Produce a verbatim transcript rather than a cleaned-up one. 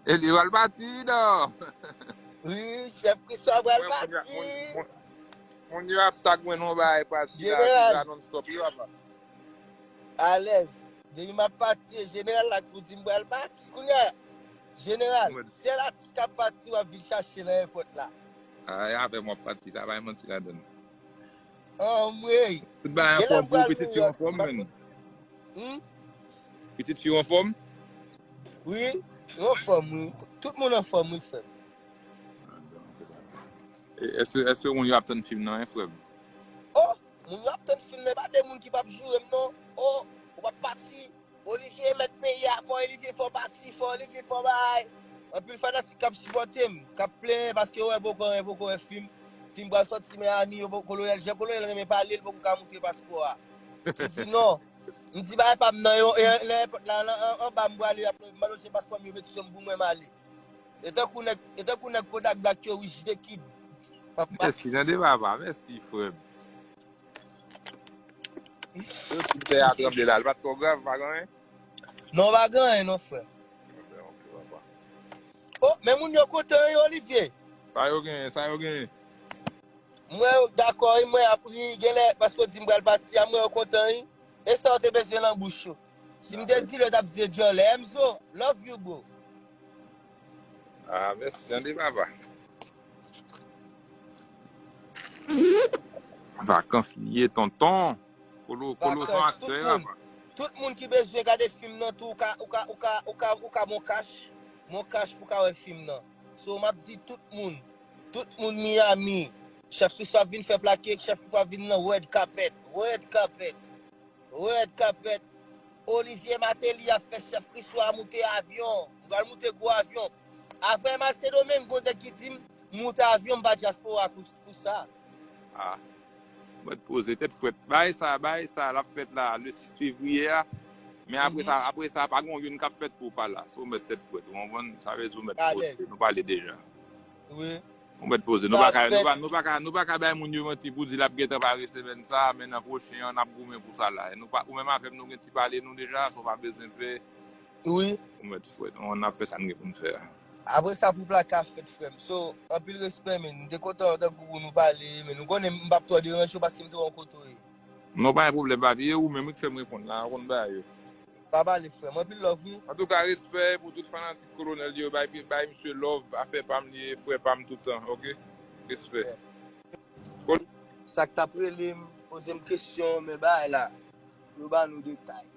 Eli pral pati, non? Wi, chèf Kriswa pral pati. Moun yo ap tag mwen nan bagay pati la, deja non stop yo apa. Alèz. Depi m ap pati, e jeneral la k pou di m pral pati. Kounye a, jeneral, sèl atis k ap pati, w ap vin chache nan èpòt la. Ay, avè m w ap pati, sa pa gen manti ladan. Anmwey. Tout bagay anfòm pou pitit fi anfòm, menn. Hmm? Pitit fi anfòm? Wi, anfòm, wi. Tout moun anfòm, wi, frè m. Èske, èske moun yo ap tann fim nan, wi, frè m? Oh, moun yo ap tann fim nan, e pa de moun ki p ap joure m, non. Oh, ou p ap pati. Olivier mèt peyi a, fò Olivier fò pati, fò Olivier fò bay. Anpil fanatik k ap sipòte m, k ap plenyen paske yo wè poko, yo poko wè fim. Fim pral sòti Miami, yo poko, Kolonèl, jan Kolonèl renmen pale, li poko ka moute paspò a. M di non. M di bagay pa m nan yo, e nan èpòt la, anba m prale, y ap maloje paspò m, yo mete sou m pou mwen m ale. E tankou nèg, e tankou nèg Kodak Black yo, wi, J D Kid. Mèsi, tande papa, mèsi, frè m. Yo tout tè a tranble la, li pa t twò grav, pa gen anyen? Non, pa gen anyen, non, frè. Ok, ok, papa. Oh, men moun yo kontan, wi, Olivier. Sa yo genyen, sa yo genyen. Mwen dakò, wi, mwen ap ri, genlè, paske w di m pral pati a, mwen yo kontan, wi. E sa w te bezwen nan bouch ou. Si m te di l, yo t ap di djòlè. Enzo, love you, bro. Ah, mèsi, tande, papa. Vakans li ye, tonton. Kolo, Kolo se yon aktè, papa. Tout moun ki bezwen gade fim nan tou, ou ka, ou ka, ou ka, ou ka, ou ka bon kach. Bon kach pou ka wè fim nan. So, m ap di tout moun, tout moun Miami, chèf Kriswa vin fè plake, chèf Kriswa vin nan red carpet, red carpet, red carpet. Olivier Martelly ap fè chèf Kriswa moute avyon. M pral moute gwo avyon. Avè m al Sendomeng, gon nèg ki di m moute avyon, m pa dyaspora pou, pou sa. Ah. Mwen t poze tèt frèt. Bagay sa, bagay sa, l ap fèt la, le sis fevriye a. Men apre sa, apre sa, pa gen youn k ap fèt pou w pa la. So, w mèt tèt frèt, ou konprann? Sa vle di w mèt poze, nou pale deja. Wi. Ou mèt poze. Nou pa ka, nou pa, nou pa ka, nou pa ka bay moun yo manti pou di l ap gentan pare semèn sa, men nan pwochen an, n ap goumen pou sa la. E nou pa, ou menm avè m, nou gen ti pale nou deja, so w pa bezwen pè. Wi. Ou mèt frèt. Nou, n ap fè sa n gen pou n fè a. Apre sa, pou plaka fèt, frè m. So, anpil respè, men. M te kontan tankou pou nou pale, men nou konnen m p ap twò deranje w paske m te wè w kote w ye. Non, pa gen pwoblèm, papi. E ou menm wi k fè m reponn la, ou konn bagay yo. Pa pale, frè m. Anpil love, wi. Antouka, respè pou tout fanatik Kolonèl yo. Bay, bay misye love, afè pa m li ye, frè pa m toutan, oke? Respè. Sa k t ap rele m, poze m kesyon, men bagay la, yo ba nou detay.